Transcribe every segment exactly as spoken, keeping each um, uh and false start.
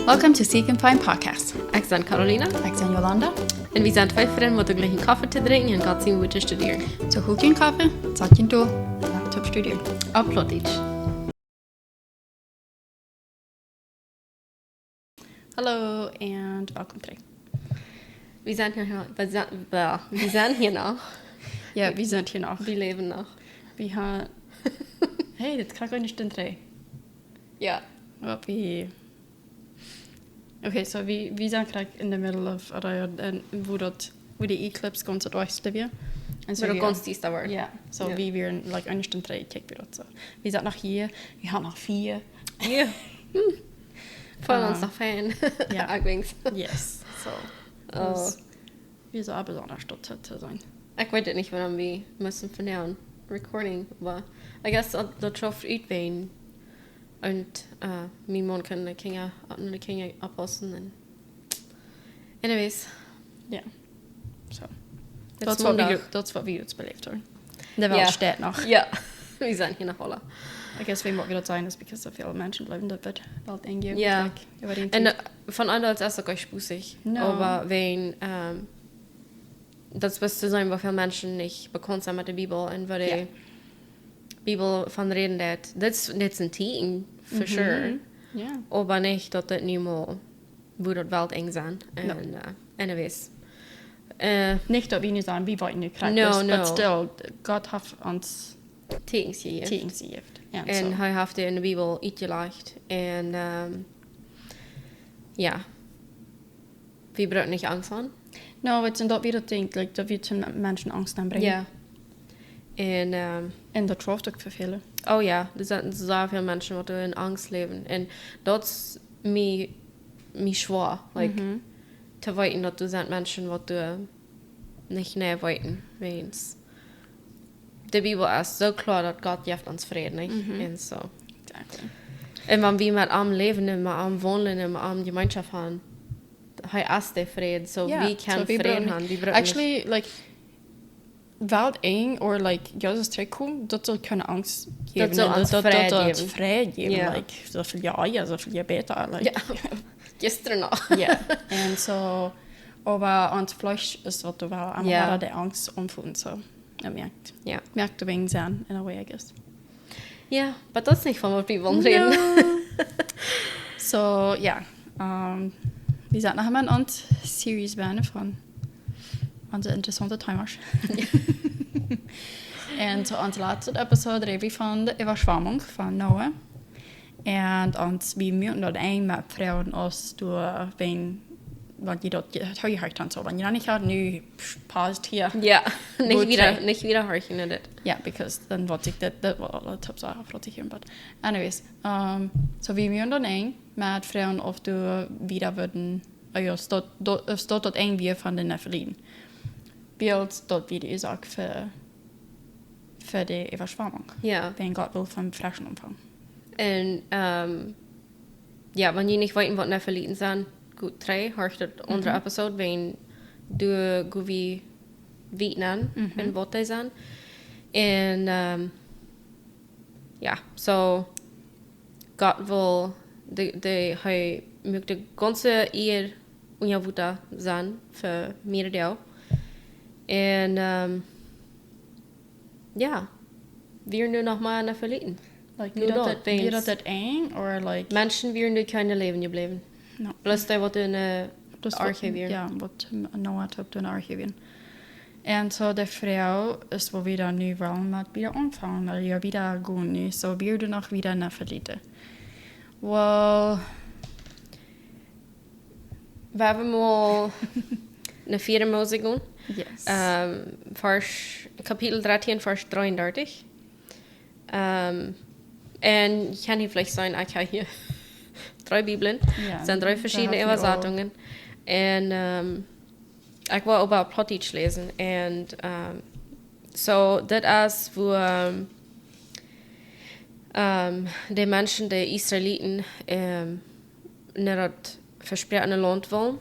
Welcome to Seek and Find Podcast. Ekj sie Carolina. Ekj sie Jolanda. Un wie sent twee Frind met de jlikje Koffe to drinkjen un Gott sien Wuat to studieren. So, hool dien Koffe, sat dien Stool, Laptop studieren. Opp Plautdietsch. Hallo and welcome trigj. Wie sent hia, wie sent, wie sent hia noch. Jo, wie sent hia noch. Wie läwen noch. Wie ha-, hey, dit kjrieech ekj nich trigj. Jo. Waut wie, okay, so wie, wie sent krakjt in the middle of, ooda jo, en, wua daut, wua de Eclipse gaunz daut ieeschte wia. Un so wia daut gaunz diesta wort. Jo, so Jo. Wie wieren, like, eent Stund trigj, kjikj wia daut so. Wie sent noch hia, wie haben noch Fia. Jo. Hm. Feelen ons Ähm, noch fein. Jo. Ekj denkj. Yes. So. Oh. Daut wia soo besonda daut to, to sennen. Ekj weet nich, wuarom wie musten von nu aun recording, oba I guess daut, daut schauft ut wan. Un, äh, mien Maun kaun de Kjinja, no de Kjinja oppaussen un anyways. Jo. So. Daut es waut wie Moondag. Daut es waut wie ons beläft haben. De Welt Jo. Steit noch. Jo. Wie sent hia noch aula. I guess, wuarom wie daut sajen, es because soo väl Menschen jleewen daut daut Welt enj jeit. Jo. Like, äwa dän Un, Tiet. Äh, von aundre Sied es daut uk spussig. No. Oba wan, ähm, daut es to seenen, woo väl Menschen nich bekaunt sent met de Bibel un woo de Jo. Bibel von räden deit. Daut es, daut es een Tieekjen, for Mhm. sure. Jo. Oba nich daut daut nu mol wua daut Welt enj sent. No. Un, äh, anyways. Äh, Nich daut wie nu sajen, wie woaren nu krakjt, No, but, no. But still, Gott haft ons Tieekjens jejäft. Tieekjens jejäft. Jo, Un so. Hee haft dee en de Bibel utjelajcht. Un, ähm, jo. Wie brucken nich Angst haben. No, weetst, un daut wia daut Dinkj, like, daut wia to Menschen Angst aunbrinjen. Jo. Un, ähm, Un daut schauft uk fa väle. Oh jo, doa sent soo väl Menschen waut en Angst läwen. Un daut es mie, mie schwoa, like, Mhm. to weeten daut doa sent Menschen waut doa nich nä weeten, wäajens de Bibel es soo kloa daut Gott jeft ons Fräd, nich? Mhm. Un so. Exactly. Un wan wie met am läwen un met am wonen un met am Jemeenschoft haben, hee es de Fräd, so Jo, wie so kjennen wie Fräd brucken haben, wie brucken Actually, like, Welt enj or, like, Jesus trigjkomen, daut saul kjeene Angst Daut jäwen, saul un ons daut, daut, Fräd daut jäwen. Fräd jäwen, Jo. Like, soo väl jo, jo, soo väl jo bäta, like. Jo. Jistren noch. Jo. Un so, oba ons Fleesch es waut doa woat, Jo. Woat de Angst aunfeelen, so. Daut moakt. Jo. Moakt de Welt sennen, in a way, I guess. Jo, but daut es nich von waut wie wellen No. räden. So, jo. Ähm, wie sent noch emol en onse Series bennen von onse interessaunte Themas. Un to onse latste Episode räd wie von de Äwaschwamunk von Noah. Un ons, wie musten daut enj met Froagen aus doa, wan, wan jie daut je-, hia hia dan so, wan jie daut nich haben, nu paused hia. Jo, nich Gut, wieda, okay. Nich wieda horchen no dit. Jo, because dan woat sikj daut, daut woat aula toop soo, woat sikj hia, but anyways, ähm, so wie musten daut enj met Froagen aus doa wieda wudden, äh, jo, es daut, daut, es daut daut enj wia von de Nefiliten. Wiels daut wia de Uasoak fa, fa de Äwaschwamunk. Jo. Wan Gott well von fresch aunfangen. Un, ähm, jo, wan jie nich weeten waut Nefiliten sent, goot trigj, horcht daut aundre Mhm. Episode, wan doa goot wie wieda Mhm. un waut dee sent. Un, ähm, jo, so, Gott well, de, de, hee muak de gaunze Ieed unja Wota sennen fa mea Doag. Un, ähm, jo, wie nu noch mea Nefiliten. Like, Nu wia daut daut, daut, wia daut daut enj, or, like, Menschen wieren doa kjeene läwen jebläwen. No. Bloos dee waut en, äh, Daut es waut, Arche wieren. Jo, waut Noah haud en Arche wieren. Un so de Froag es, woo wie dan nu wellen met wieda aunfangen, wiels jo wieda gonen nu, so wie doonen noch wieda Nefiliten. Well, wie haben mol no Vieede Mose gonen. Yes. Ähm, Varsch, Kapitel dartieen, Varsch dreeundartich. Ähm, un jie kjennen hia veleicht seenen, ekj hab hia dree Bibeln. Jo, Daut sent dree daut veschiedne hab ekj uk. Äwasatungen. Un, ähm, ekj well oba Plautdietsch läsen. Un, ähm, so, daut es wua, ähm, ähm, de Menschen, de Israeliten, ähm, no daut vespräakjene Launt wullen.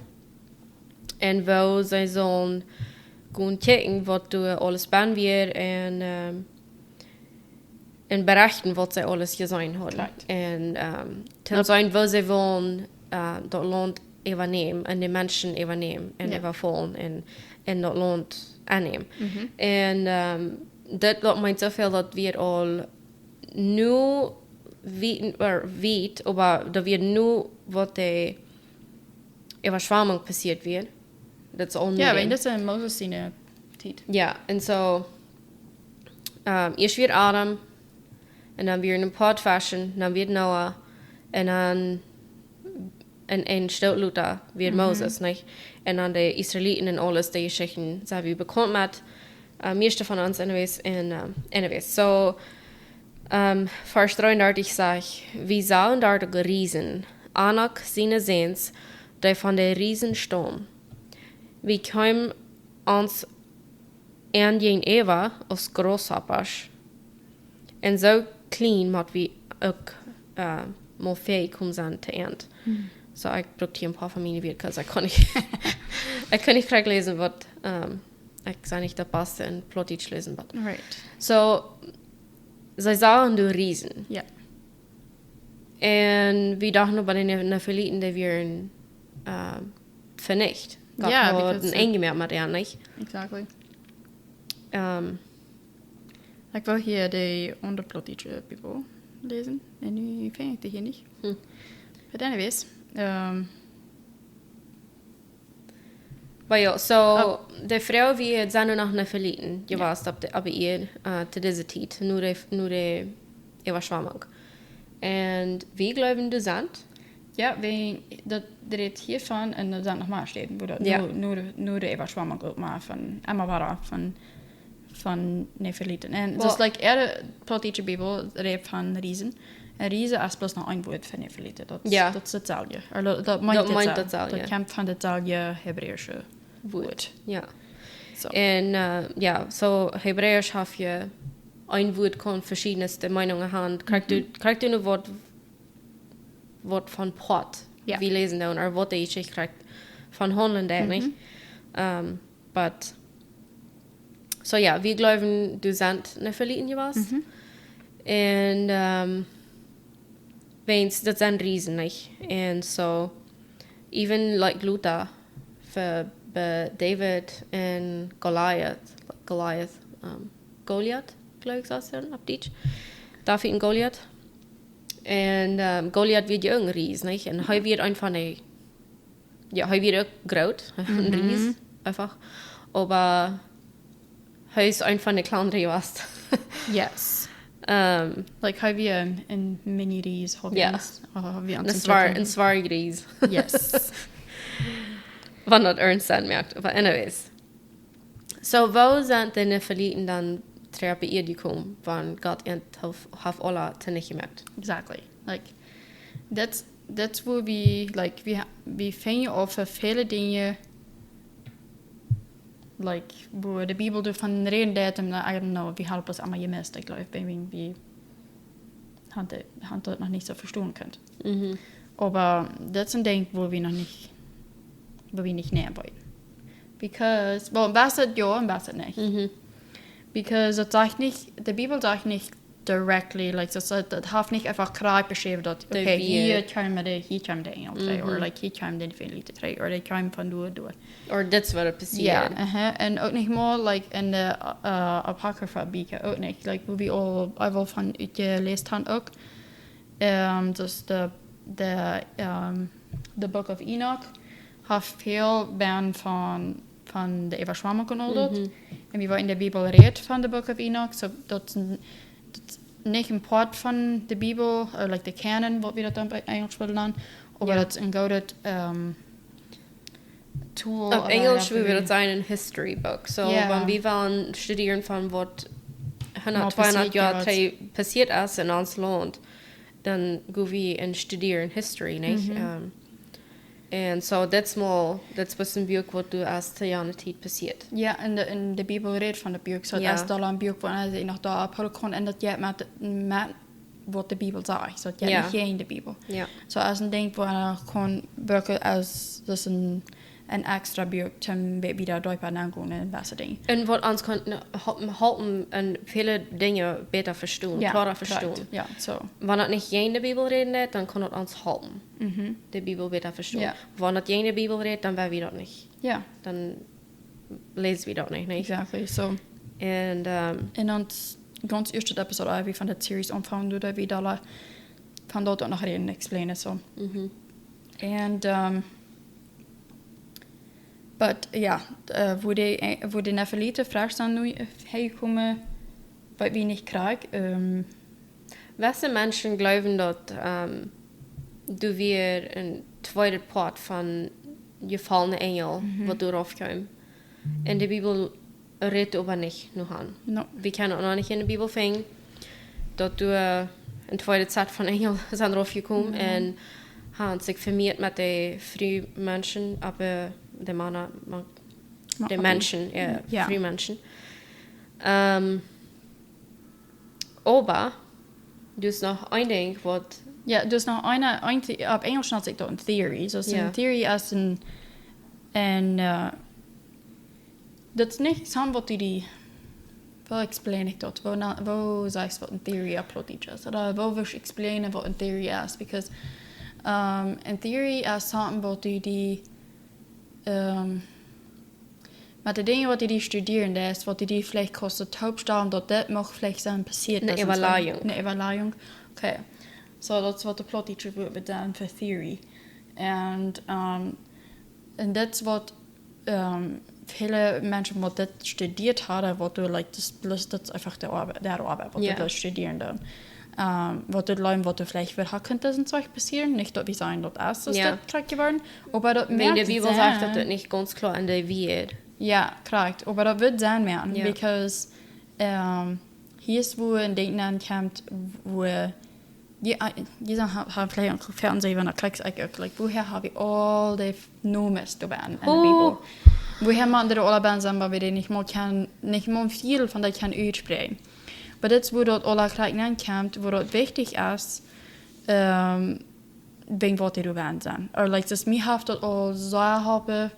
Un woo see sullen gonen kjikjen, waut doa aules bennen wia. Un, ähm, un berechten, waut see aules jeseenen hauden. Kloa. Un, ähm, to seenen, woo see wullen, äh, daut Launt äwanämen un de Menschen äwanämen un äwafaulen un, un daut Launt aunnämen. Un, ähm, daut, daut meent soo väl, daut wie aul nu wiet, oba daut wie nu waut de Äwaschwamunk passieet wia. Daut es aul nu. Jo, wan daut en Moses siene Tiet. Jo, un soo, ähm, ieescht wia Adam, un dan wia een poa Fischen, dan wia Noah, un dan een, een Stoot lota wia Moses, nich? Un dan de Israeliten un aules, dee Jeschichten sent wie bekaunt met, äh, mieeschte von ons, anyways, un, ähm, anyways. Soo, ähm, Varsch dreeundartich sajcht: Wie sagen doa de Riesen, Anak siene Säns, dee von de Riesen staumen. Wie kjeemen ons an jäajenäwa aus Grasshoppers. Un soo kjlien mott wie uk, äh, mol väajekomen sennen to an. Soo, ekj bruck hia een poa von miene Wieed, 'cause ekj kaun nich, ekj kaun nich krakjt läsen waut, ähm, ekj sie nich de baste en Plautdietsch läsen, but. Right. Soo, see sagen doa Riesen. Jo. Un wie dochten, oba de Ne-, Nefeliten, dee wieren, ähm, venicht. Gott haud een Enj jemoakt met an, nich? Exactly. Ähm, ekj well hia de aundre Plautdietsche Bibel läsen. Un nu finj ekj dee hia nich. But anyways, ähm, Oba jo, soo, de Froag wia, sent doa noch Nefeliten jewast opp de, opp de Ieed, äh, to dise Tiet, no de, no de Äwaschwamunk. Un wie jleewen, doa sent. Jo, wie, daut, daut rät hia von, un doa sent noch mea Städen, wua daut no, no de, no de Äwaschwamunk uk mea von, emma wada von von Nefeliten. Un, well, just like, äare Plautdietsche Bibel rät von Riesen. Un Riese es bloos noch een Wuat fa Nefeliten. Daut, jo, daut es daut selwje. Ooda daut meent daut selwje. Daut kjemt von daut selwje Hebräische Wuat. Jo. Soo. Un, äh, jo, soo Hebräisch haft je een Wuat, kaun veschiedne Meinungen haben. Kjrichst du, kjrichst du nu waut, waut von Poat, jo, wie läsen dan, ooda waut de Jeschicht kjrichst von haundlen, denkj ekj. Ähm, But, soo jo, wie jleewen, doa sent Nefeliten jewast. Un, ähm, wiels daut sent Riesen, nich? Un soo, even like Lota, fa, bie David un Goliath, Goliath, ähm, Goliath, jleew ekj, sajcht see opp Dietsch. David un Goliath. Un, ähm, Goliath wia je een Ries, nich? Un hee wia een von de Jo, hee wia uk groot, een Ries, eefach. Oba hee es een von de kjlandre jewast. Yes. Ähm, like, hee wia een, een Mini-Ries, jo, hoffentlich. Een zwoa-, een zwoare Ries. Yes. Wan daut ernst sennen mucht. But anyways. Soo, woo sent de Nefeliten dan trigj opp de Ieed jekomen, wan Gott an haft, haft aule tonicht jemoakt? Exactly. Like, that's, that's where we, like, we ha-, we finjen aul väle Dinja, like, wua de Bibel doavon räden deed, un, I don't know, wie haben daut aulemol jemist, ekj jleew, wan wie, wie haben daut, haben daut noch nich soo vestonen kunt. Mhm. Oba daut es een Dinkj, wua wie noch nich, wua wie nich nämen wellen. Because, well, een bät jo un een bät nich. Mhm. Because daut sajcht nich, de Bibel sajcht nich directly, like, daut, daut, daut haft nich eefach kloa beschräwen daut, okay, hia kjeemen de, hia kjeemen de Enjel trigj, or, like, hia kjeemen de Nefeliten trigj, or dee kjeemen von doa, doa. Or dit es waut passieet. Jo, aha. Un uk nich mol, like, en de, äh, Apocrypha Bieekja uk nich. Like, wua wie aul, aul waut von utjeläst haben uk. Ähm, dus de, de, ähm, the Book of Enoch haft väl Bieekja von, von de Äwaschwamunk un aul daut. Mhm. Un wie woaren en de Bibel rät von the Book of Enoch, soo daut es een, daut es nich een Poat von de Bibel, äh, like, de Canon, waut wie daut dan opp Enjlisch wudden nanen, oba, jo, daut es een goodet, ähm, Tool. Opp Enjlisch wudd wie daut sajen een history book. Soo, jo, wan wie wellen studieren von waut hundat, tweehundat Joa trigj passieet es en ons Launt, dan go wie un studieren history, nich? Mhm. Ähm, un soo, daut es mol, daut es een Buak waut doa aus to jane Tiet passieet. Jo, en de, en de Bibel rät von daut Buak, soo, jo, daut es aul een Buak waut ekj noch doa opp hoolen kaun, un daut jeit met, met waut de Bibel sajcht, soo, daut jeit, jo, nich jäajen de Bibel. Jo. Soo, aus een Dinkj wua wie kjennen werkjlich aus, daut es een, een extra Buak toom bie, bie de Däupa aungonen un waut fa Dinja. Un waut ons kaun halpen, halpen en väle Dinja bäta vestonen, Ja, kloara kloa, vestonen. Ja, so. Wan daut nich en de Bibel räden deit, dan kaun daut ons halpen, Mhm. de Bibel bäta vestonen. Ja. Wan daut en de Bibel rät, dan woa wie daut nich. Ja. Dan läs wie daut nich, nich? Exactly, so. Un, ehm, En dan gaunz ieeschte Episode, aus wie von de Series aunfungen, doa wie doa von doa noch räden, explainen, so. Mhm. Un, ehm, but, ja, eh, woo de, eh, woo de Nefiliten veleicht sent nu, eh, häajekomen, weet wie nich krakjt, ehm, Wese Menschen jleewen daut, ehm, doa wia een tweeda Poat von jefolne Enjel, Mhm. waut doa rauf kjeem. Un de Bibel rät oba nich nohan. No. Wie kjennen uk noch nich en de Bibel finjen, daut doa een tweeda Set von Enjel sent raufjekomen Mhm. un haben sikj vemieet met de Frumenschen, oba de Mana, ma-, Ma-, de oba Menschen, eh, Ja. Frumenschen. Ehm, oba, doa es noch een Dinkj waut Ja, doa es noch eene, een The-, opp Enjelsch nant sikj daut een theory. So, es Ja. een theory es een, een, eh, daut es nich soont waut du die, woo explain ekj daut? Woo na-, woo sajchst waut een theory opp Plautdietsch es? Ooda woo wurscht explainen waut een theory es? Because, ehm, een theory es soont waut du die, ehm, met de Dinja waut du die studieren deist, waut du die veleicht kaust toopstalen, daut dit mach veleicht sennen passieet, Een daut es een Äwalajunk. Een Äwalajunk. Okay. So, daut es waut de Plautdietsche Wuat woat dan fa theory. Un, ehm, un daut es waut, ehm, väle Menschen waut dit studieet haben, waut doa, like, daut, daut, daut es eefach de Oabeit, de Oabeit, waut Ja. doa bloos studieren dan. Ehm, waut doa jleewen, waut doa veleicht fa Kunst un soo passieren. Nich daut wie sajen daut es, es Ja. daut krakjt jeworden. Oba daut Wan de moakt Bibel sajcht, daut Senn. daut nich gaunz kloa en de Wieed. Ja, krakjt. Oba daut woat Senn moaken, Ja. because, ehm, hia es woo een Dinkj aunkjemt, woo, je, je dan ha-, haben veleicht uk Fernsehen, wan daut kjikjt, ekj uk, like, woohäa hab wie aul dee f-, Nomes doa bie en de Oh. Bibel? Woohäa motten dee aula bie sennen, wan wie dee nich mol kjennen, nich mol een Vieedel von daut kjennen utspräakjen? Oba dit es woo daut aula krakjt aunkjemt, woo daut wichtich es, ehm, wäajen waut dee doa bie sennen. Ooda, like, daut mie haft daut aul soo jeholpen,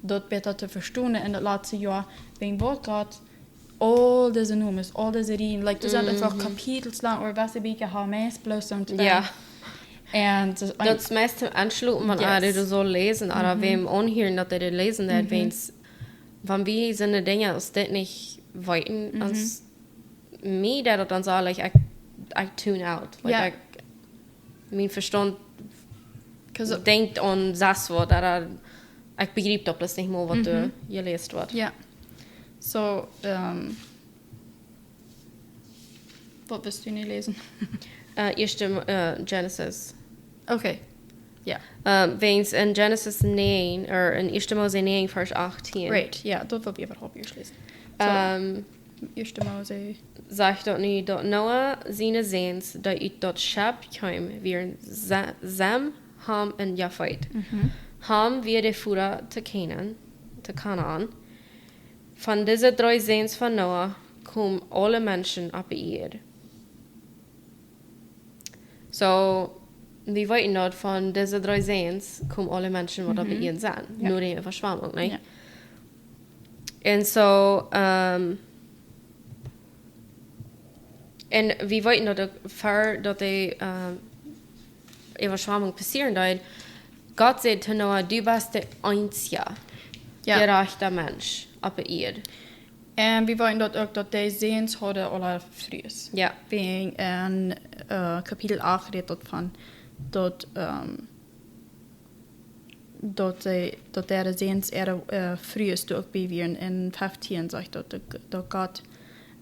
daut bäta to vestonen en daut latste Joa, wäajen waut Gott aul dise Nomes, aul dise Riejen, like, doa sent eefach Mhm. Kapitels lang, ooda waut de Bibel haft, meist bloos soont Ja. Enj. Un daut es Daut es meist aunschluten, wan Yes. eena daut saul läsen, ooda Mhm. wäm aunhieren, daut hee daut läsen deit, Mhm. wäajen, wan wie soone Dinja aus dit nich weeten, Mhm. aus mie daut dan soo, like, ekj, ekj tune out. Like, Ja. ekj, mien Vestaunt 'Cause denkjt aun sest waut, ooda ekj bejriep daut bloos nich mol, waut doa Mhm. jeläst woat. Ja. So, ehm, waut wist du nu läsen? Eh, ieeschte, eh, Genesis. Okay. Ja. Ehm, wäajen en Genesis näajen, ooda en ieeschte Mose näajen, Varsch achtieen. Right, ja, daut well wie äwahaupt ieescht läsen. So, Ehm, ieeschte Mose. Sajcht daut nu, daut Noah siene Säns, dee ut daut Schepp kjeemen, wieren Sa-, Sem, Ham un Jafet. Mhm. Ham wia de Voda to Kanaan, to Kanaan. Von dise dree Säns von Noah kjeemen aule Menschen opp de Ieed. So, wie weeten daut von dise dree Säns kjeemen aule Menschen waut opp de Mhm. Ieed sent. Ja. No de Äwaschwamunk, nä? Ja. Un so, ehm, un wie weeten daut uk ver daut de, ehm, Äwaschwamunk passieren deed, Gott säd to Noah, du best de eensja Ja. jerajchta Mensch opp de Ieed. Un wie weeten daut uk, daut de Säns hauden aule Frues. Ja. Wäajen en, eh, Kapitel acht rät daut von daut, ehm, daut de, daut de Säns äare, eh, Frues doa uk bie wieren. En feftieen sajcht daut, daut, daut Gott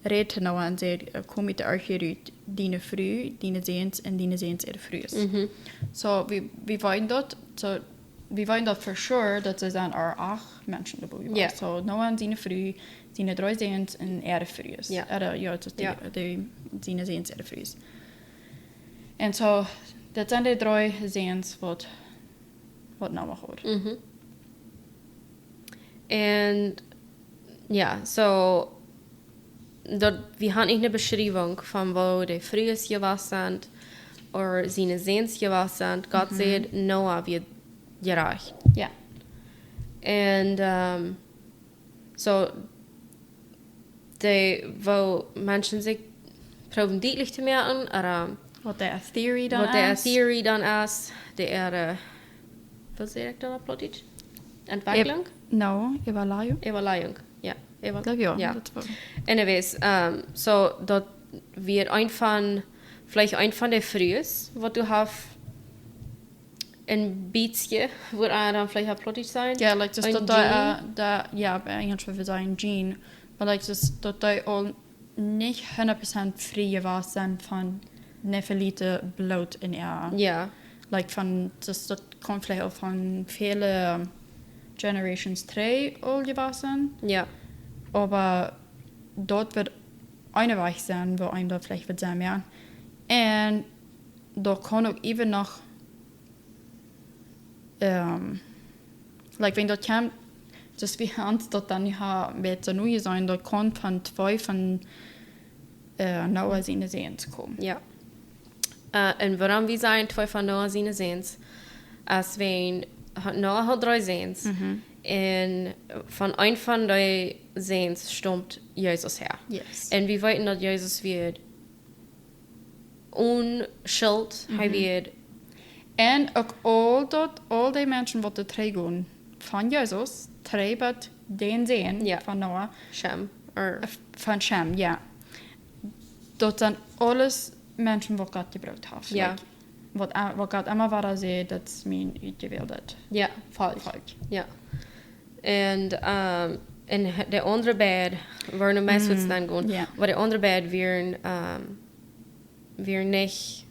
räd to Noah un säd, eh, komm ut de Arche rut, diene Fru, diene Säns un diene Säns äare Frues. Mhm. So, wie, wie weeten daut, so, wie weeten daut for sure, daut see sent acht Menschen doa bie. Ja. So, Noah un siene Fru, siene dree Säns un äare Frues. Ja. Äare, ja, daut es de, Ja. de, siene Säns äare Frues. Un so, daut sent de dree Säns waut, waut Noah haud. Mhm. Un, ja, so, daut, wie haben nich eene Beschriewunk von woo de Frues jewast sent, ooda siene Säns jewast sent. Gott Mhm. säd, Noah wia jerajcht. Ja. Un, ähm, so, dee, woo Menschen sikj proowen dietlich to moaken, ooda waut de theory dan waut de es. Theory dan es, de äare, waut saj ekj dan opp Plautdietsch? Entwicklung? Ev- no, Evaluierung. Evaluierung, jo. Eval- Ekj jleew, jo, jo. Daut wea. Anyways, ähm, so, daut wea een von, veleicht een von de Frues, waut du hast een bät, wudd dan veleicht opp Plautdietsch sennen. Jo, like, daut, een daut, Gene. Äh, daut, jo, bie Enjlisch wudd wie sajen Gene. Oba, like, daut, daut dee aul nich hundat Prozent frie jewast sent von Nefilite Bloot en äa. Jo. Like, von, daut, daut kaun veleicht aul von väle generations trigj aul jewast sennen. Jo. Oba daut woat een Wajch sennen, woo eena daut veleicht woat seenen, jo. Un daut kaun uk ewen noch, ähm, like, wan daut kjemt, daut wie haben daut dan hia bie de Nuie sennen, daut kaun von twee von, äh, Noah siene Säns komen. Jo. Äh, un wuarom wie sajen twee von Noah siene Säns? Aus wan, Noah haud dree Säns. Mhm. Un von een von dee Säns staumt Jesus häa. Yes. Un wie weeten daut Jesus wea onschullich, hee Mhm. wea. Un uk aul daut, aul dee Menschen waut doa trigj gonen von Jesus, trigj bat dän Sän Jo. von Noah. Shem, or Äh, von Shem, jo. Daut sent aules Menschen waut Gott jebrukt haft. Jo. Like, waut, äh, waut Gott emma wada säd, daut es mien utjewäldet Jo, Volkj. Volkj. Jo. Un, ähm, un he-, de aundre beid wieren meist Mm, dan goot. Jo. Oba de aundre beid wieren, ähm, wieren nich,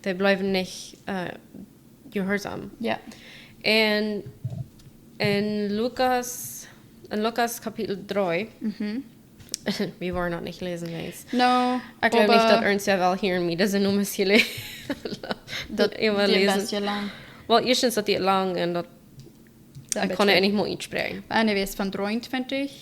dee bleewen nich, äh, jehuarsom. Jo. Un en Lukas, en Lukas Kapitel dree, Mhm. wie woaren daut nich läsen, weens No, ekj jleew nich oba daut Ernst jo well hieren, mie dise Nummers hia le-, Daut emma dee läsen. Best lang. Well, ieeschtens daut dee lang un daut Daut ekj kaun best et nich mea utspräakjen. Anyways, von dree un twintich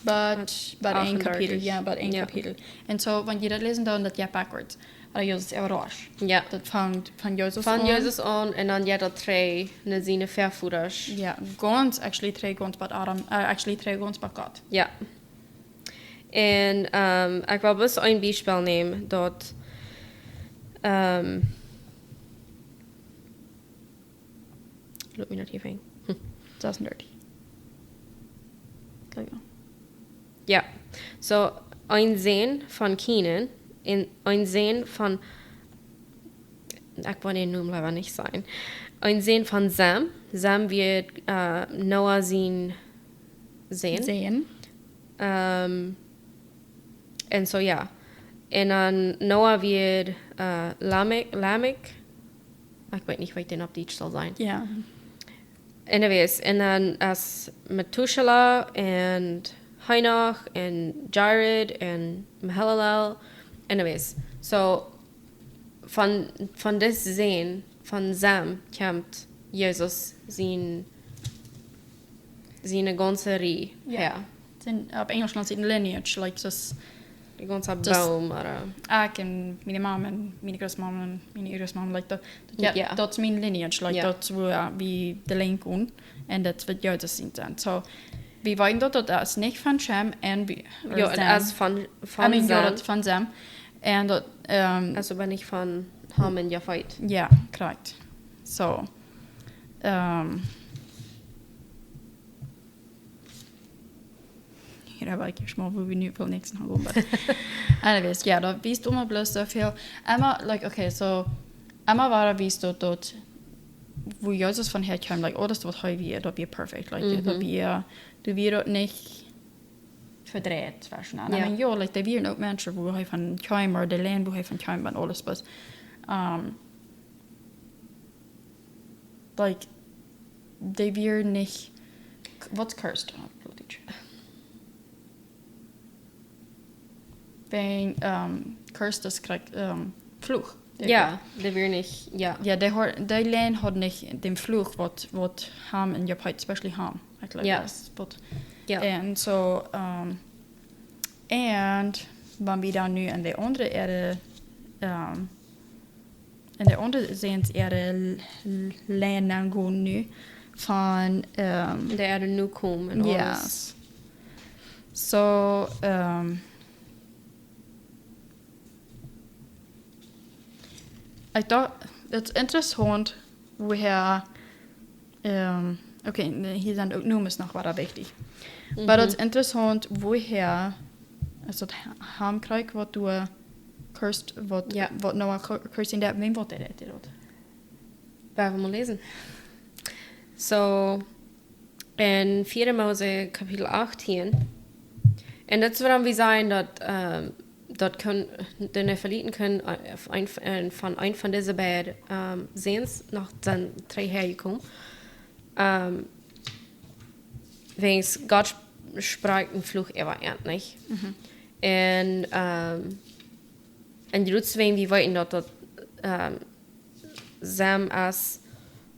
bat, Bat bat een achtundartich. Kapitel, jo, bat een Jo. Kapitel. Un so, wan jie daut läsen, dan daut jeit backwards. Oba Jesus es äwarasch. Jo. Daut fangt von Jesus Von aun. Jesus aun un dan jeit daut trigj no siene Väavodasch. Jo, gaunz, actually, trigj gaunz bat Adam, äh, actually, trigj gaunz bat Gott. Jo. Un, ähm, ekj well bloos een Biespel nämen, daut, ähm, Lot mie daut hia finjen. Hm. Sas un dartich. Kjikj. Jo. So, een Sän von Kanan un een Sän von, ekj well dän Nomen leewa nich sajen. Een Sän von Sem. Sem wea, äh, Noah sien Sän. Sän. Ähm, un so, jo. Un dan Noah wea, äh, Lamek, Lamek. Ekj weet nich, waut dee opp Dietsch saul sennen. Jo. Anyways, un dan es Methuselah un Henoch un Jared un Mahalalel. Anyways, so von, von dee Sän, von Sem, kjemt Jesus sien, siene gaunze Rieej Jo. häa. Sien, opp Enjlisch nant sikj lineage, like, daut De gaunze daut Boom, ooda? Ekj un miene Mame un miene Grootmame un miene Grootmame, like, daut, daut, jo, Jo. daut es mien lineage, like, Jo. daut es wua, äh, wie de Link un, un daut woat Jesus sien sennen. So, wie weeten daut, daut es nich von Shem un wie, Jo, un Sem. es von, I von mean, jo, Sem. daut es von Sem. Un daut, ähm, Es oba nich von Ham un Jafet. Jo, correct. So, ähm, Hia hab ekj ieescht mol, wua wie nu väl näakjsten gonen, but anyways, jo, daut wiest emma bloos soo väl. Emma, like, okay, so, emma wada wiest daut, daut, wua Jesus von häa kjeem, like, aules waut hee wea, daut wea perfect, like, Mhm. daut wea, doa wea daut nich vedreit, vestonen. I Jo. mean, jo, like, doa wieren uk Menschen, wua hee von kjeem, ooda de Lien, wua hee von kjeem, un aules, but, um, like, dee wea nich, what's cursed? Oh, Plautdietsch. Wan, ähm, cursed es krakjt, ähm, Fluch. Jo, dee wea nich, jo. Jo, dee haud, dee Lien haud nich dän Fluch, waut, waut Ham un Jafet, especially Ham, actually, Jo. es waut. Jo. Un so, ähm, un wan wie dan nu aun de aundre Erde, ähm, un de aundre Säns äare L-, L-, Lien aungonen nu, von, ähm, De Erde nu komen en yes. Aules. So, ähm, ich dacht, daut es interessant, woher, ähm, okay, nee, hia sent uk Nomes noch wada wichtich. Oba daut es interessant, woher, aulsoo daut Ha- Ham kjrieech, waut doa cursed, waut, Jo. waut Noah cur- cursing deed, wäm waut deed daut? Woa wie mol läsen. So, en vieede Mose Kapitel achtieen. Un daut es wuarom wie sajen daut, ähm, daut kunn, de Nefiliten kunnen, äh, een, een, von een von dise beid, ähm, Säns no sien Tree häajekomen. Ähm, wäajens Gott sp- sprakjt een Fluch äwa an, nich? Un, ähm, un daut es wäajen wie weeten daut, daut, ähm, Sem es,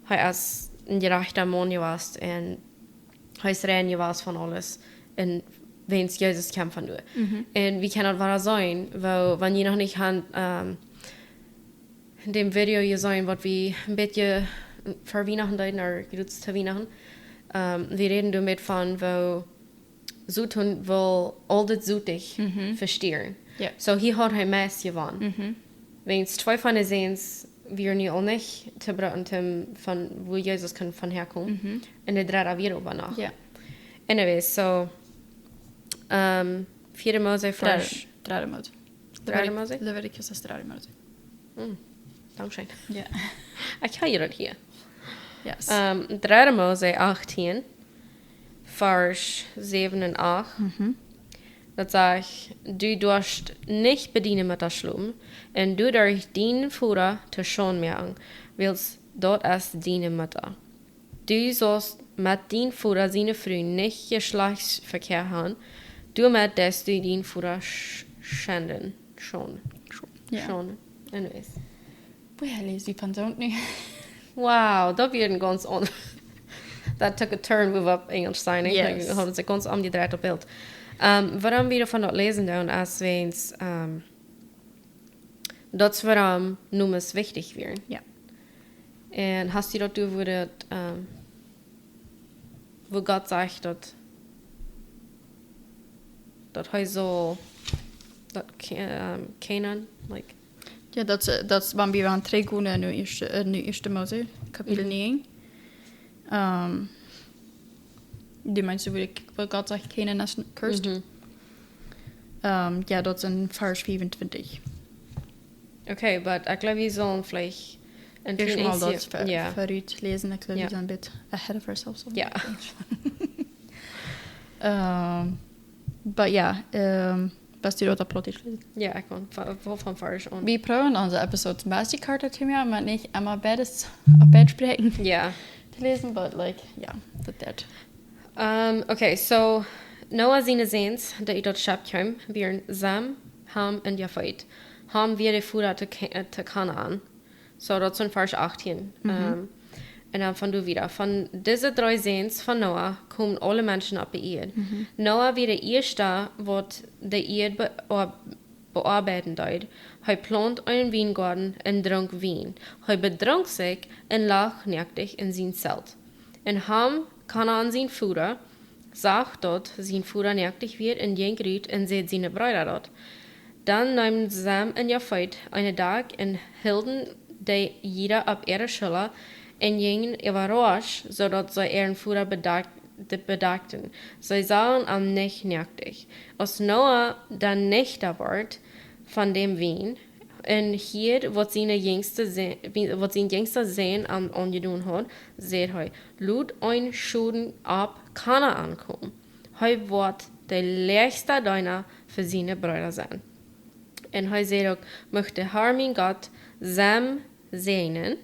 hee es een jerajchta Maun jewast un hee es rein jewast von aules. Un wäajens Jesus kjeem von doa. Un wie kjennen daut wada seenen, woo, wan jie noch nich han, ähm, en däm Video jeseenen, waut wie een bät ver Wienachten deeden, ooda jrod to Wienachten, ähm, wie räden doa met von, woo Soton wull aul dit Sotich vestieren. Jo. So, hia haud hee meist jewonnen. Wäajens twee von de Säns wieren nu aul nich to brucken, toom von, wua Jesus kunn von häakomen. Un de dredda wia oba noch. Jo. Anyways, so, ähm, vieede Mose, Dredde, Varsch. dredde Mose. Dredde Mose? Leviticus es dredde Mose. Hm, dankscheen. Jo. Ekj hab daut hia. Yes. Ähm, dredde Mose achtieen, Varsch säwen un acht. Daut sajcht: Du doascht nich bie diene Mutta schlopen, un du doascht dienen Voda to Schaund moaken, wiels daut es diene Mutta. Du saust met dienen Voda siene Fru nich Jeschlajchtsvekjia han, doamet deist du dienen Voda sch- schenden. Schaunden. Jo. Schaunden. Anyways. Woher läs wie von soont nu? Wow, daut wia een gaunz aun- That took a turn, woo wie opp Enjlisch sent. Yes. Daut haud sikj gaunz omjedreit opp Bilt. Ähm, wuarom wie von daut läsen doonen, es wäajens, ähm, daut es wuarom Nomes wichtich wieren. Jo. Un hast du daut doa, wua daut, ähm, wua Gott sajcht daut, daut hee saul, daut Ka- ähm, Kanaan, like, Jo, daut es, daut es, wan wie dan trigjgonen no ieeschte, äh, no ieeschte Mose, Kapitel näajen. Ähm, du meenst, wua ekj, wua Gott sajcht, Kanaan es cursed? Ähm, jo, daut es en Varsch fiefuntwintich. Okay, but ekj jleew, wie sellen veleicht en Ieescht kjlien mol bät, daut ver- jo. Verut läsen, ekj jleew, Jo. wie sent een bät ahead of ourselves. Jo. Ähm, but jo, ähm, best du daut opp Plautdietsch läsen? Jo, ekj kaun. Wa- Wua von Varsch aun? Wie proowen onse Episodes een bät korta to moaken, mau nich emma beides opp Dietsch spräakjen. Jo. To läsen, but, like, jo, daut deit. Ähm, okay, so, Noah siene Säns, dee ut daut Schepp kjeemen, wieren Sem, Ham un Jafet. Ham wia de Voda to Ka- äh, to Kanaan. So, daut es en Varsch achtieen. Ähm, un dan von doa wieda. Von dise dree Säns von Noah komen aule Menschen opp de Ieed. Noah wia de ieeschta, waut de Ieed be- oa- beoabeiden deed. Hee plaunt eenen Wiengoaden un drunk Wien. Hee bedrunk sikj un lach noaktich en sien Zelt. Un Ham, Kanaan sien Voda, sach daut sien Voda noaktich wia un jinkj rut un säd siene Breeda daut. Dan neemen Sem un Jafet eene Dakj un hilden dee jieda opp äare Schulla un jinjen äwarauscht, soo daut see äaren Voda bedak- de- bedakjten. See sagen am nich noaktich. Aus Noah dan nuchta wort von däm Wien un hieed, waut siene jinjste Sä- wie- waut sien jinjsta Sän am aunjedonen haud, säd hee: Lot een Schoden opp Kanaan komen. Hee woat de läachsta Deena fa siene Breeda sennen. Un hee säd uk: Mucht de Har, mien Gott, Sem säajnen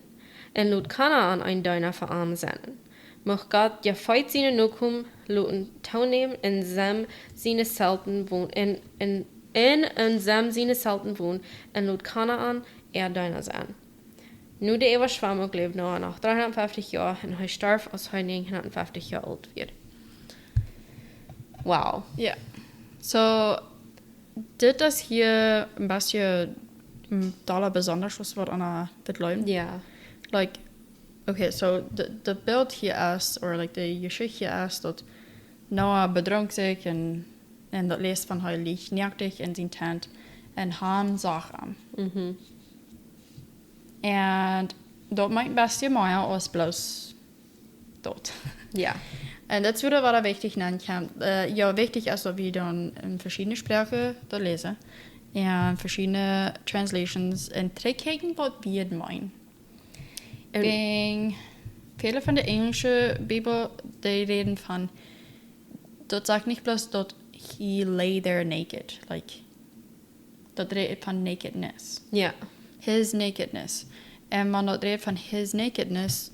un lot Kanaan een Deena fa am sennen. Mucht Gott Jafet siene Nokomen loten toonämen un Sem siene Zelten wonen, un, un, un en Sem siene Zelten wonen, un lot Kanaan äa Deena sennen. No de Äwaschwemmunk läwd Noah noch dreehundatfeftich Joa un hee storf, aus hee näajenhundatfeftich Joa oolt wia. Wow. Jo. So, dit es hia een bät, mm, dolla besonda aus waut aundre daut jleewen. Jo. Like, Okay, so de, de Bilt hia es, or like de Jeschicht hia es, daut Noah bedrunk sikj un, un daut läst von hee lach noaktich en siene Tent un Ham sach am. Mhm. Un daut meent een bät mea aus bloos daut. Jo. Un daut es wada, wada wichtich, dan kaun, äh, jo, wichtich es daut wie dan en veschiedne Sproaken daut läsen. Un veschiedne translations un trigjkjikjen waut wie daut meenen. Un wäajen väle von de enjlische Bibel, dee räden von, daut sajcht nich bloos daut he lay there naked, like, daut rät von nakedness. Jo. His nakedness. Un wan daut rät von his nakedness,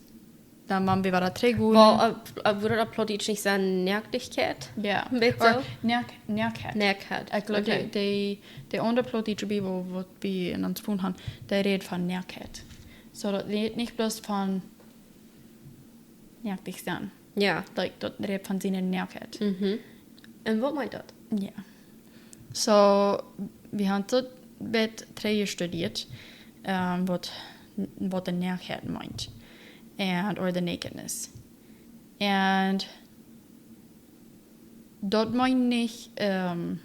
dan wan wie wada trigj gonen. Well, äh, äh, wudd daut opp Plautdietsch nich sennen Noaktichkjeit? Jo. Bät soo? Noak-, Noaktheit. Noaktheit. Ekj jleew, okay, de, de, de aundre plautdietsche Bibel, waut wie en ons Phone haben, dee rät von Noaktheit. So, daut rät nich bloos von noaktich sennen. Jo. Daut, daut rät von siene Noaktheit. Mhm. Un waut meent daut? Jo. So, wie haben daut bät trigj studieet, ähm, waut, waut de Noaktheit meent. And, or the nakedness. Un daut meent nich, ähm,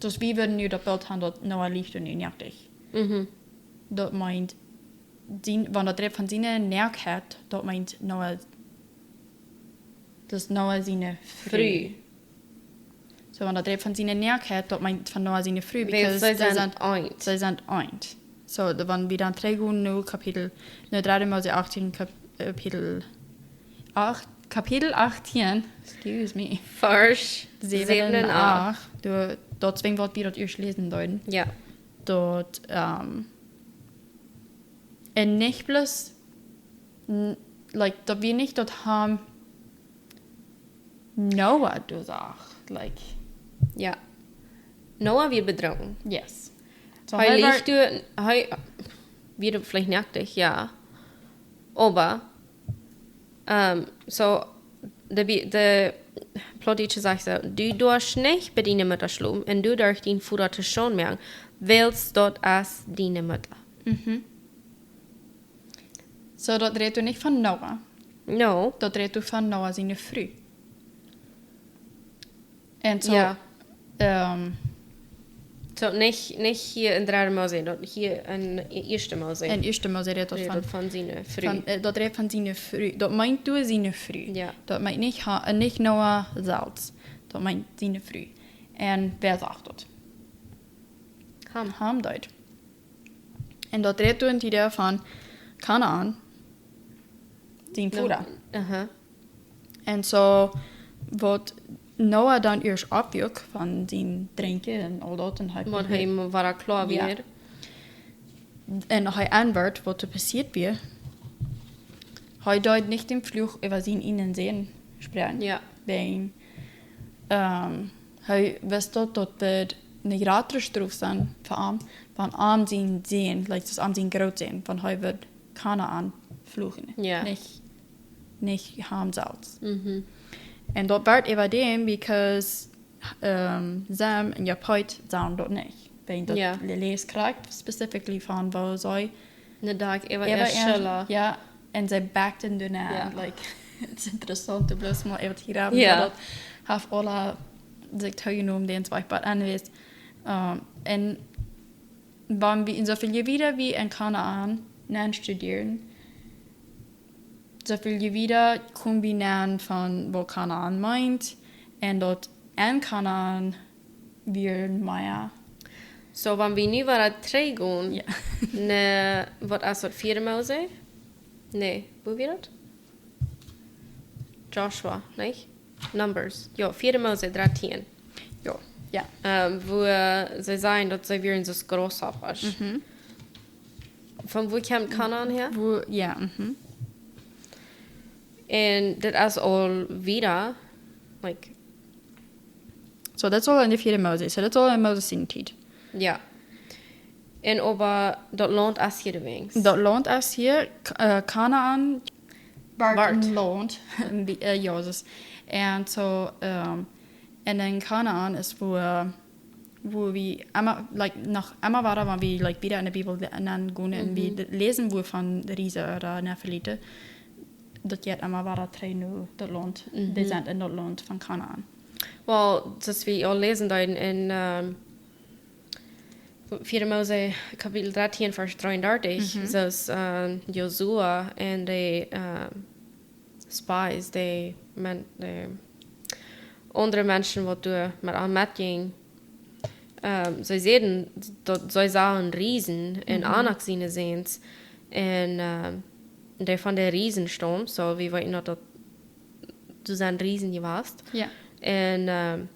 daut wie wudden nu daut Bilt haben, daut Noah lach nu noaktich. Mhm. Daut meent, sien, wan daut rät von siene Noaktheit, daut meent Noah, daut es Noah siene Fru. Fru. So, wan daut rät von siene Noaktheit, daut meent von Noah siene Fru, wiels because see sent, sent eent. See sent eent. So, de, wan wie dan trigj gonen no Kapitel, no dredde Mose achtieen, Kap-, Kapitel acht, Kapitel achtieen, excuse me. Varsch säwen un acht. Säwen un acht. Doa, daut es wäajen waut wie daut ieescht läsen deeden. Jo. Daut, ähm, un nich bloos, n-, like, daut wie nich daut haben Noah doa sach, like. Jo. Noah wia bedrunken. Yes. So, hee, hee lach wia doa, hee wia veleicht noaktich, jo. Oba, ähm, so, de Bi-, de Plautdietsche sajcht soo: "Du doascht nich bie diene Mutta schlopen un du doascht dienen Voda to Schaund moaken, wiels daut es diene Mutta." Mhm. So, daut rät doa nich von Noah. No. Daut rät doa von Noah siene Fru. Un so, jo, ähm, so nich, nich hia en dredde Mose, daut hia en ieeschte Mose. En ieeschte Mose rät daut, rät von, daut von siene Fru. Von, äh, daut rät von siene Fru. Daut meent doa siene Fru. Jo. Daut meent nich Ha-, äh, nich Noah selfst. Daut meent siene Fru. Un wäa sajcht daut? Ham. Ham deed. Un daut rät doa en de Tiet von Kanaan, sien Voda. Aha. Un so, waut Noah dan ieescht oppwuak von sien Drinkjen un aul daut, un hee, waut hee, wia, wia kloa, jo, wia. Un hee enwort, waut doa passieet wia. Hee deed nich dän Fluch äwa sienen eenen Sän spräakjen. Jo. Wäajen, ähm, hee wist daut, daut daut eene jratre Strof sennen fa am, wan am sien Sän, like, daut am sien Grootsän, wan hee wudd Kanaan fluchen. Jo. Nich, nich Ham selfst. Mhm. Un daut wort äwa däm, because, ähm, Sem un Jafet sent daut nich. Wäajen daut, jo, läst krakjt specifically von woo see ne Dakj äwa, äwa äa, äa Schulla. Jo, un see backten doa nenn. Jo. Like, daut es interessaunt, du bloos mol äwa to jleewen, jo, daut haft aula sikj toojenomen, dee ons waut aunwäsen. Ähm, un wan wie en soo väl wieda wie en Kanaan nenn studieren, soo väl wieda komen wie nenn von waut Kanaan meent, un daut en Kanaan wia mea. So, wan wie nu wada trigj gonen, jo, no, waut es daut, vieede Mose? Nä, woo wia daut? Joshua, nich? Numbers. Jo, vieede Mose drettieen. Jo, jo. Ähm, woo, äh, see sajen, daut see wieren soo Grasshoppers. Mhm. Von wua kjemt Kanaan häa? Wua, jo, mhm. Un daut es aul wieda, like, so, daut es aul en de vieede Mose. So, daut es aul en Moses siene Tiet. Jo. Un oba daut Launt es hia de Wenjs. Daut Launt es hia, K-, äh, Kanaan, wort, wort een Launt, een bie-, äh, jo, daut. Un so, ähm, un en Kanaan es wua, äh, woo wie emma, like, noch emma wieren, wan wie, like, wieda enne Bibel le-, nenn gonen un wie läsen, woo von de Riesen ooda Nefeliten, daut jeit emma wieda trigj no daut Launt. Dee sent en daut Launt von Kanaan. Well, soo aus wie aul läsen deeden en, ähm, vieede Mose Kapitel dartieen, Varsch dreeundartich, soo aus, ähm, Josua un de, ähm, Spies, de Men-, de aundre Menschen, waut doa met am metjinjen, ähm, see säden, daut see sagen Riesen un Anak siene Säns. Un, ähm, dee von de Riesen staum, soo wie weeten daut, daut doa sent Riesen jewast. Jo. Un, ähm,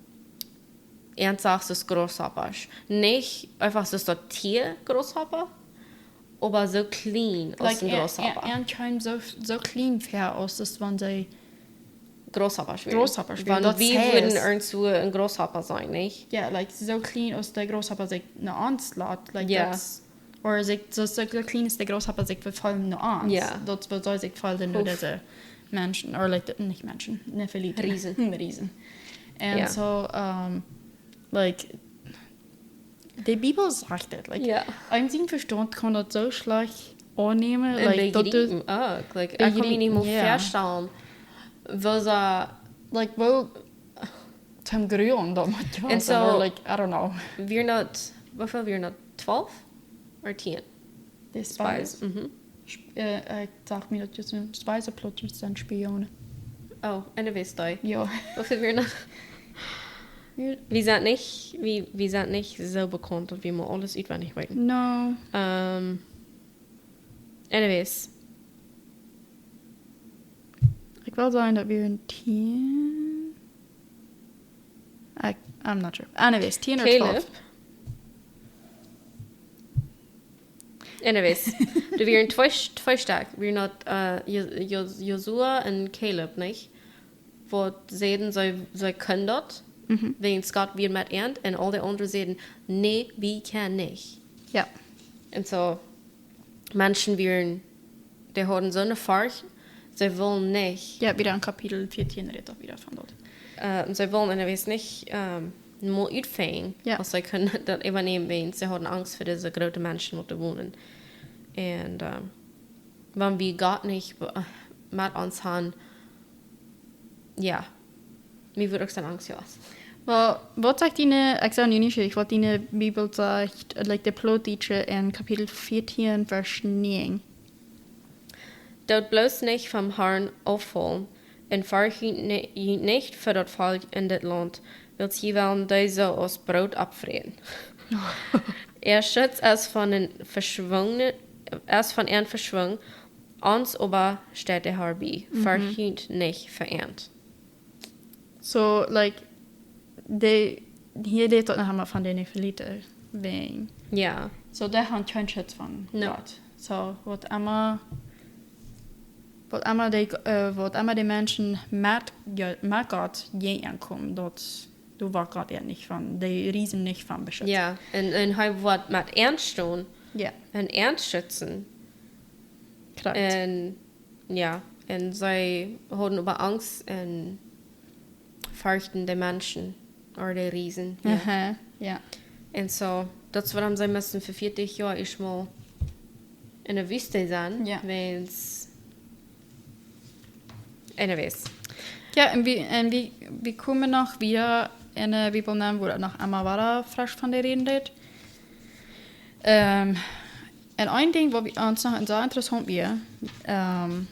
eent sach soo aus Grasshoppers. Nich eefach soo aus daut Tia Grasshopper, oba soo kjlien aus, like, een Grasshopper. Een, een kjeem soo, soo kjlien väa aus daut wan see Grasshoppers wieren. Grasshoppers wieren. Wan daut wie wudden irjentwoo een Grasshopper seenen, nich? Jo, like, soo kjlien aus de Grasshopper sikj no ons lat, like, jo. Daut, ooda sikj, soo, soo kjlien aus de Grasshopper sikj vefeelen no ons. Jo. Daut, waut see sikj feelden no dise Menschen, ooda, like, de, nich Menschen, Nefeliten. Riesen. Riesen. Un jo. Soo, ähm, like, de Bibel sajcht et, like, jo. Een sien Vestaunt kaun daut soo schlajcht aunnämen, un like, daut du begriepen uk, like, ekj kaun mie nich mol, jo, väastalen, woo see, like, woo toom Grulen daut mott jewast sennen, un soo, or, like, I don't know. Wieren daut, woo väl wieren daut? Twalf? Ooda tieen? De Spies. Spies, mhm. Sp-, äh, ekj docht mie daut jie soone Spies Plotters sent, Spionen. Oh, en de Wüste. Jo. Woo väl wieren daut? Jo. Wie sent nich, wie, wie sent nich soo bekaunt daut wie mau aules utwendich weeten. No. Ähm, anyways. Ekj well sajen daut wie en tieen. I, I'm not sure. Anyways, tieen ooda twalf. Caleb. Anyways, doa wieren twee, twee Stekj. Wieren daut, äh, Jo-, Jo-, Josua un Caleb, nich? Waut säden, see, see kunnen daut. Mhm. Wäajen Gott wia met an un aul de aundre säden, nä, wie kjennen nich. Jo. Un soo, Menschen wieren, dee hauden soone Forcht, see wullen nich. Jo, wieda en Kapitel vieetieen rät daut wieda von daut. Äh, un see wullen, un ekj weet nich, ähm, mau utfinjen, jo, aus see kunnen daut äwanämen, wäajen see hauden Angst fa dise groote Menschen, waut doa wonen. Un, ähm, wan wie Gott nich be-, met ons han, jo, mie wudd uk soone Angst, jo. Well, waut sajcht diene, ekj sie nu nich, waut diene Bibel sajcht, like, de Plautdietsche en Kapitel vieetieen, Varsch näajen. Doot bloos nich vom Harn auffaulen, un ferjcht junt ni-, junt nich fa daut Volkj en dit Launt, wiels jie wellen dee soo aus Broot oppfräten. Äa Schutz es von an veschwungen, es von an veschwungen, ons oba steit de Har bie. Mhm. Ferjcht junt nich fa an. So, like, dee, hia rät daut noch emol von de Nefeliten, wäajen. Jo. So, dee han kjeen Schutz von Gott. No. So, waut emma, waut emma dee, äh, waut emma de Menschen met, jo, met Gott jäajenkomen, daut, doa woat Gott an nich von, de Riesen nich von beschutzt. Jo, un, un hee woat met an stonen. Jo. Un an schützen. Krakjt. Un Jo, un see hauden oba Angst un ferchten de Menschen, ooda de Riesen, jo. Aha, jo. Un soo, daut es wuarom see musten fa vieetich Joa ieescht mol en de Wüste sennen, jo, wäajen, anyways. Jo, un wie, un wie, wie komen noch wieda en de Bibel aun, wua daut noch emol wada fresch von de Räd rät. Ähm, un een Dinkj, waut wie, ons noch sea interessaunt wia, ähm,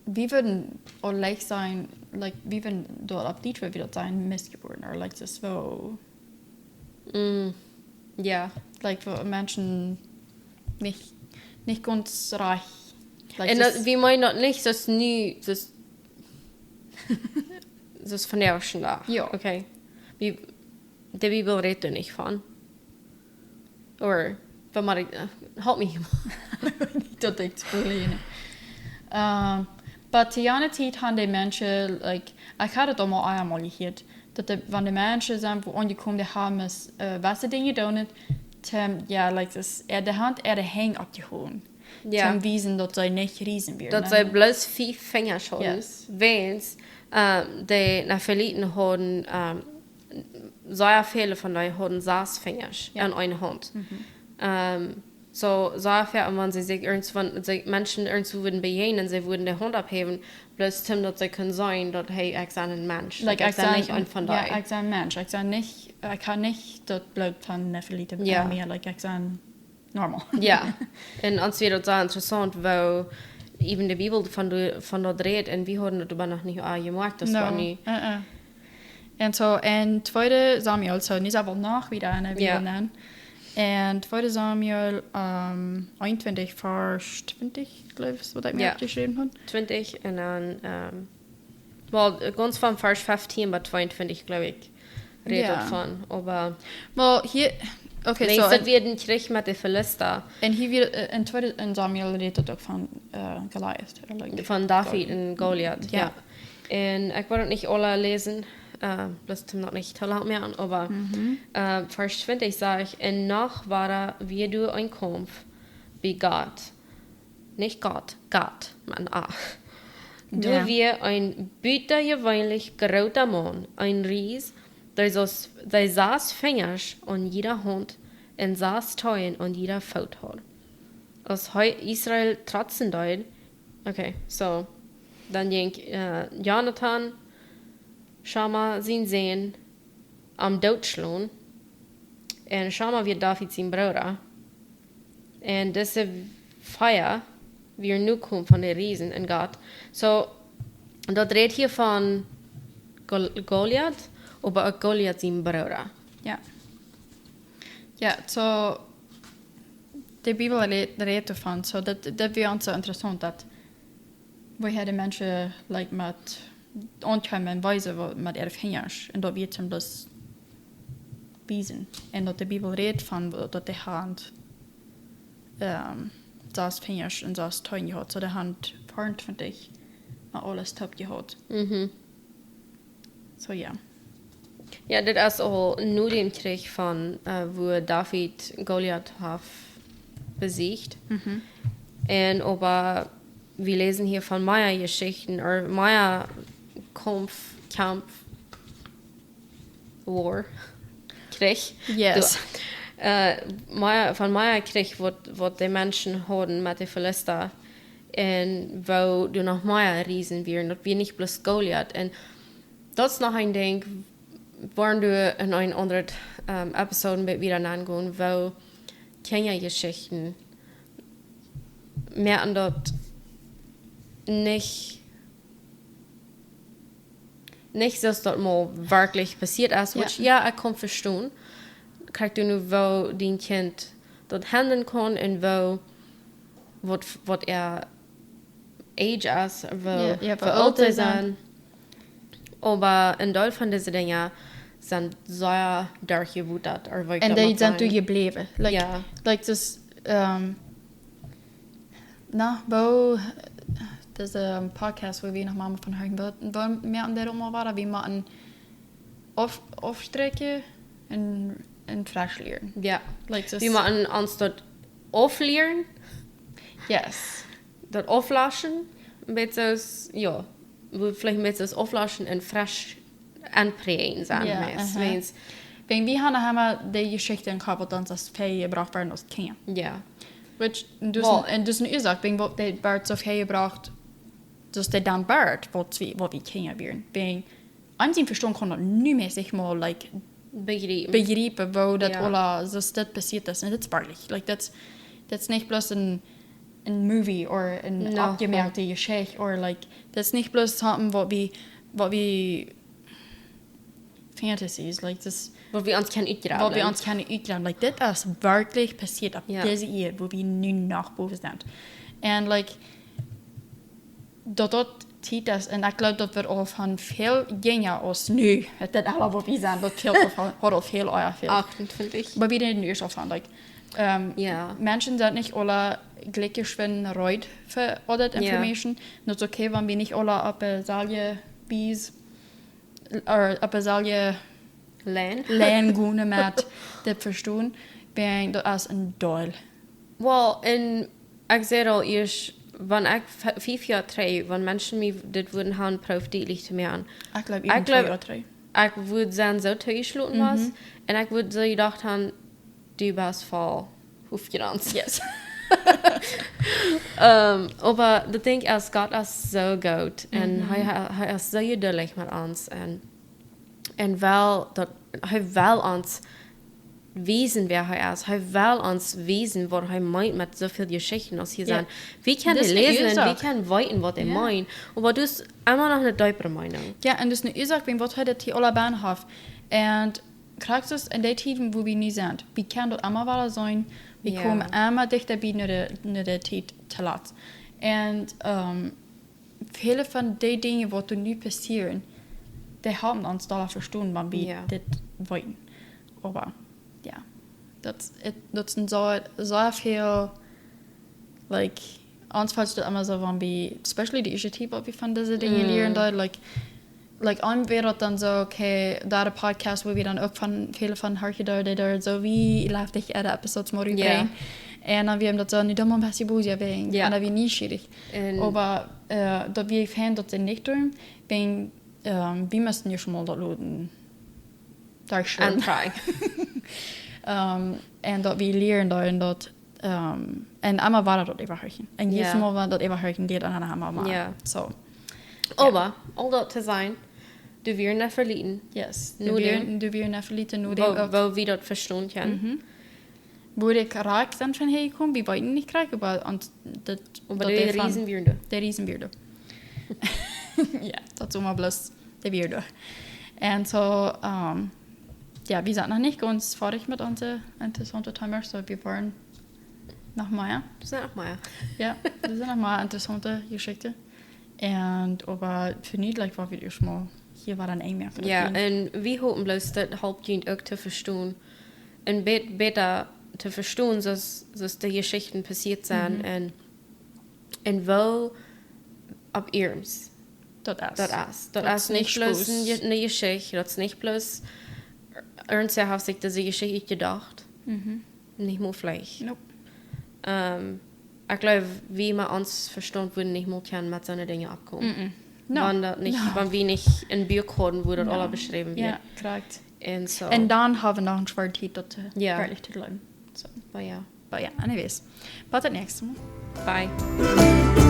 wie wudden aul leicht sennen, like, wie wudden doa opp Dietsch, wie daut sajen, missjeboren, or, like, daut es soo. Mm, jo. Like, wua Menschen nich, nich gaunz rajcht, like, un daut, daut, wie meenen daut nich, daut es nu, daut es, daut es von de ieeschte Dach. Jo. Okay. Wie, de Bibel rät doa nich von. Or, waut mott ekj, äh, help me. Daut ekj explain. Ähm, but to jane Tiet han de Menschen, like, ekj haud daut aul mol eemol jehieet, daut de, wan de Menschen sent, wua aunjekomen, dee han, äh, waut dee Dinja doonen, toom, jo, like, daut, äh, dee han äare Henj oppjehowen. Jo. Toom wiesen, daut see nich Riesen wieren, daut see bloos fief Finjasch hauden. Yes. Wäajen Ähm, de Nefeliten hauden, ähm, sea väle von dee hauden sas Finjasch Jo. aun eene Haunt. Mhm. Ähm, so, sea väl, wan see sikj irjentwua, wan see Menschen irjentwua wudden bejäajnen, see wudden de Haunt opphäwen, bloos toom daut see kunnen sajen daut, hey, ekj sie een Mensch. Like, Like, ekj ekj sie sie nich een von jo, dee. Ekj sie een Mensch. Ekj sie nich, ekj hab nich daut Bloot von Nefeliten Jo. aun mie. Like, ekj sie normal. Jo, un ons wia daut sea interessaunt, woo even de Bibel von de, von daut rät, un wie hauden daut oba noch nich aul jemoakt, daut No. wia nich. Uh-uh. Un so en tweede Samuel, so nich oba noch wieda en de Bibel Jo. nenn. En tweede Samuel, ähm, eenuntwintich, Varsch twintich, jleew ekj, es waut ekj mie Jo. oppjeschräwen hab. Twintich un dan, ähm, well, gaunz von Varsch feftieen bat tweeuntwintich, jleew ekj, rät Jo. daut von. Oba Well, hia, okay, weens so daut en, wia een Kjrich met de Filista. En hia wia, äh, en tweede, en Samuel rät daut uk von, äh, Goliath, like, Von David Goliath. un Goliath, Jo. jo. Un ekj well daut nich aula läsen, äh, bloos toom daut nich too lang moaken, oba, Mhm. äh, Varsch twintich sajcht: Un noch wada wia doa een Kaumf bie Gott. Nich Gott, Gott, met een A. Doa Jo. wia een butajeweenlich groota Maun, een Ries, dee sas, dee sas Finjasch aun jieda Haunt un sas Tooen aun jieda Foot haud. Aus hee Israel trotzen deed, okay, so, dan jinkj, äh, Jonatan, Schamma sien Sän, am dootschlonen. Un Schamma wia David sien Brooda. Un dise Fia wia Nokomen von de Riesen un Gott. So, daut rät hia von Gol-, Goliath, oba uk Goliath sien Brooda. Jo. Jo, so, de Bibel rät, rät doavon. So, daut, daut wia ons so interessaunt, daut woo hee de Menschen, like, met aunkjeem un wiesen, woo, met äare Finjasch. Un daut wia toom bloos wiesen. Un daut de Bibel rät von, woo, daut dee haud, ähm, sas Finjasch un sas Tooen jehaut. So, dee haud veeruntwintich, mau aules toop jehaut. Mhm. So, jo. Jo, dit es aul no däm Kjrich von, äh, woo David Goliath haft besieecht. Mhm. Un oba wie läsen hia von mea Jeschichten, or mea Kaumf, Kaumf, War, Kjrich. Yes. Du, äh, mea, von mea Kjrich, waut, waut de Menschen hauden met de Filista. Un woo doa noch mea Riesen wieren. Daut wia nich bloos Goliath. Un daut es noch een Dinkj, woa wie en een aundret, ähm, Episode een bät wieda aungonen, woo Kjinjajeschichten moaken daut nich, nich soo aus daut mol werkjlich passieet es, Jo. which, jo, ekj kaun vestonen. Kjikj du nu, woo dien Kjint daut handlen kaun un woo, waut, waut äa Age es, woo, Jo, jo, woo woo oolt oolt see see sent. sent. Oba een Deel von dise Dinja sent sea derchjewutat, or woo ekj Un daut dee mol sent doa sajen. jebläwen. Like, Jo. like, daut, ähm, na, woo, daut es een Podcast, woo wie noch mol von hieren, woo, woo wie motten daut mol woaren, wie motten auf-, aufstrecken un, un fresch lieren. Jo. Like, daut Wie motten ons daut auflieren, Yes. daut auflaschen, een bät soo aus, jo, wie veleicht een bät soo aus auflaschen un fresch aunprägen sent, Jo, meist. aha. Weens Wäajen wie haben emma de Jeschichten jehaut, waut ons aus väajebracht worden aus Kjinja. Jo. Which, un daut es Well een, un daut es eene Uasoak, wäajen waut dee wort soo väajebracht, daut dee dan wort, waut wie, waut wie Kjinja wieren. Wäajen, ons sien Vestand kaun daut nu mol nich mol, like, Bejriepen. bejriepen, woo daut Jo. aules, daut daut passieet es. Un daut es werkjlich, like, daut, daut es nich bloos een, een movie or een No, oppjemoakte Jeschicht, or, like, daut es nich bloos something waut wie, waut wie fantasies, like, daut Waut wie ons kjennen utjreien. waut wie ons kjennen utjreien. Like, dit es werkjlich passieet opp Jo. dise Ieed, woo wie nu noch bowen sent. Un, like, daut daut Tiet es, un ekj jleew daut wia aul von väl jinja aus nu. Daut aula waut wie sent, daut väl aul von, haud aul väl, ea, väl. achtuntwintich. Oba wie räden nu ieescht aul von, like, ähm, Jo. Menschen sent nich aula jlikj jeschwind reed fa aul daut Jo. Information. Daut es okay, wan wie nich aula opp deeselwje Wies, or opp deeselwje Lien. Lien gonen met dit vestonen, wäajen daut es een Deel. Well, un ekj säd aul ieescht, Wan ekj f- fief Joa trigj, wan Menschen mie dit wudden haben proowt dietlich to moaken, Ekj jleew, Ekj even jleew- twee Joa trigj. Ekj wudd sennen soo toojeschloten, mhm, wia. Un ekj wudd soo jedocht haben, du best voll hoofdjerans. Yes. Ähm, oba daut Dinkj es, Gott es soo goot. Un, mhm, hee, hee es soo jeduldich met ons. Un, un well daut, hee well ons wiesen, wäa hee es. Hee well ons wiesen, waut hee meent met soo väl Jeschichten aus hia, ja, sent. Wie kjennen, daut es, dee eene läsen un wie, Uasoak, kjennen weeten, waut hee, ja, meent. Oba daut es emma noch eene deepre Meenunk. Jo, un daut es eene Uasoak, wäajen waut hee daut hia aula bennen haft. Un krakjt soo en dee Tieden, wua wie nu sent. Wie kjennen daut emma wada seenen. Wie, ja, komen emma dichta bie no de, no de Tiet to lat. Un, ähm, väle von dee Dinja, waut nu passieren, dee haben ons doa vestonen, wan wie, ja, dit weeten. Oba, jo. Daut, daut es een soo, soo väl, like, ons felt daut emma soo, wan wie, especially dee ieeschte Tiet, waut wie von dise Dinja, mm, lieren deeden, like, like, ons wia daut dan soo, okay, doa de Podcast, wua wie dan uk von, väle von horchen deeden, dee deeden soo, wie läft dee äare Episodes mau, ja, utbrinjen. Un dan wia daut soo, nu dan mau een bät boos, jo, wäajen, ja, un dan wia nieschierich. Un oba, äh, daut wie fungen daut see nich doonen, wäajen, ähm, wie musten ieescht mol daut loten derchschlaufen. Un try. Ähm, un daut wie lieren deeden daut, ähm, un emma wada daut äwahorchen. Un, ja, jedes Mol, wan daut äwahorchen deed, dan emma mea. Ja. Soo. Jo. Oba, aul daut to sennen, du wia noch velieren. Yes. Du wia, du wia noch velieren, no däm, woo, uk, woo wie daut vestonen kjennen. Mhm. Wua ekj krakjt dan von häajekomen, wie weeten nich krakjt, oba ons, daut, oba daut dee, dee von Riesen wieren doa. Dee Riesen wieren doa. Jo, daut es mau bloos, dee wieren doa. Un soo, ähm, jo, wie sent noch nich gaunz foadich met onse interessaunte Themaen, soo wie woaren noch mea. Doa sent noch mea. Jo, doa sent noch mea interessaunte Jeschichten. Un oba fa nu, like, woa wie ieescht mol hia wada een Enj moaken. Jo, un wie hopen bloos, daut halpt junt uk to vestonen. Un bät-, bäta to vestonen, soo aus, soo aus dee Jeschichten passieet sent. Mhm. Un, un woo opp ernst daut es. Daut es. Daut, daut es nich bloos Spos. Een Je-, eene Jeschicht, daut es nich bloos, irjentwäa haft sikj dise Jeschicht jedocht. Mhm. Nich mol veleicht. Nope. Ähm, ekj jleew, wie met ons Vestand wudden nich mol kjennen met soone Dinja oppkomen. Mm-mm. No. Wan daut nich, no. Wan wie nich een Buak hauden, wua daut, no, aula beschräwen, jo, wia. Krakjt. Un soo. Un dan haben wie noch eene schwoare Tiet daut, äh, jo, werkjlich to jleewen. Soo. Oba jo. Oba jo, anyways. Bat daut näakjste Mol. Bye.